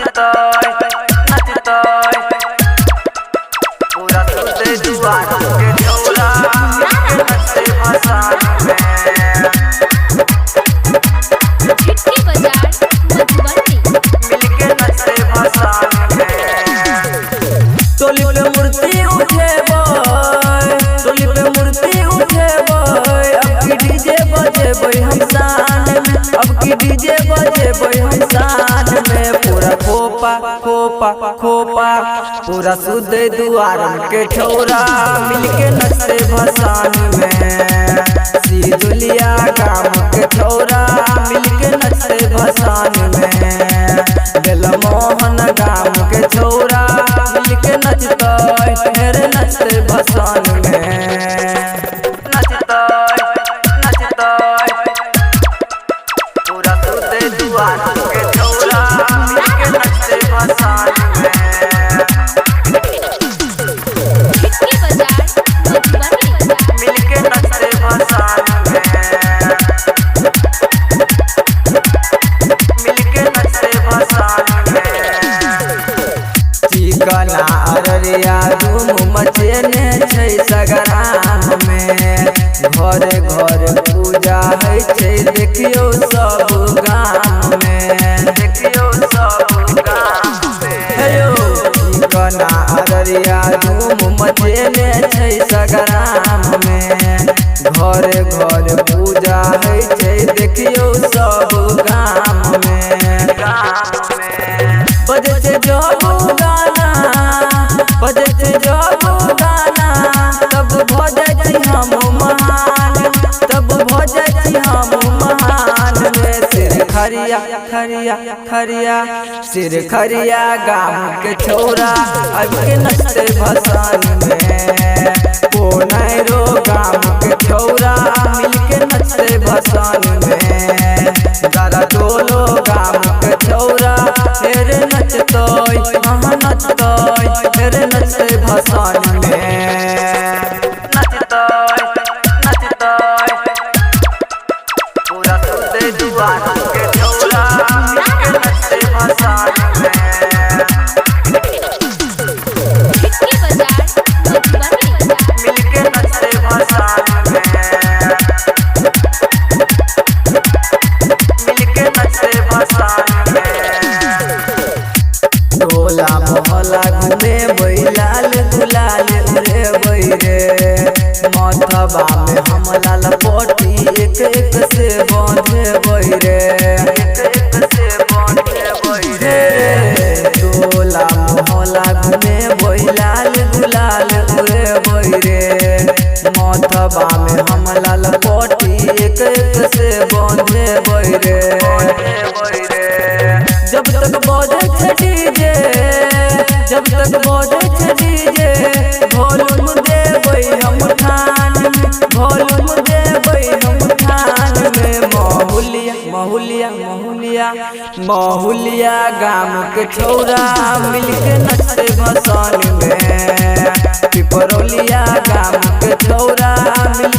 नचतै नचतै पूरा सुते दुआर के छौरा मिलके नचतै भसान में। छिटकी बाजार मधुबनी। मिलके नचतै भसान में। टोली पे मूर्ति उठेबै, टोली पे मूर्ति उठेबै, अब की डीजे बजेबै हम शान में, अब की डीजे बजेबै हम शान में। पूरा खोपा खोपा खोपा पूरा सुधे दुआर के छौरा मिलके नचते भसान में। सिजुलिया गाम के छौरा मिलके नचते भसान में। बेलमोहन गाम के छौरा मिलके नचतै फेर नचतै भसान में। नचतै नचतै पूरा सुते दुआर के छौरा मिलके नचतै भसान में। छिटकी बाजार मधुबनी। मिलके नचतै भसान में। मिलके नचतै भसान में। चिकना अररिया धूम मचेने छै सगराम में। घर घर पूजा होइ छै देखियौ सब गाम में। देखियौ सब गाम में। हे यौ चिकना अररिया धूम मचेने छै सगराम में। घर घर पूजा होइ छै देखियौ सब गाम में। गाम में। बजै छै जब गाना, बजै छै जब गाना, तब भऽ जाइ छी हम महान, तब भऽ जाइ छी हम महान में। सिर खरिया खरिया खरिया सिर खरिया गाम के छौरा आबि के नचतै भसान में। कोनाइरो गाम के छौरा मिलके नचतै भसान में। दादा टोलो गाम के छौरा फेर नचतै, हाँ नचतै फेर नचतै भसान में। नचतै नचतै पूरा सुते दुआर के छौरा मिलके नचतै भसान में। छिटकी बाजार मधुबनी। मिलके नचतै भसान में। मिलके नचतै भसान में। टोला मोहल्ला घुमेबै लाल गुलाल उड़ेबै रे। माथबा में हम लाल पट्टी एक एक से बांधेबै रे। एक एक से बांधेबै रे। टोला मोहल्ला घुमेबै लाल गुलाल उड़ेबै रे। माथबा में हम लाल पट्टी एक एक से बांधेबै रे। बांधेबै रे। जब तक बजै छै डीजे, जब तक बजै छै डीजे, वॉल्यूम देबै हम ठान में, वॉल्यूम देबै हम ठान में। महुलिया महुलिया महुलिया महुलिया गाम के छौरा मिलके नचतै भसान में। पिपरौलिया गाम के छौरा मिलके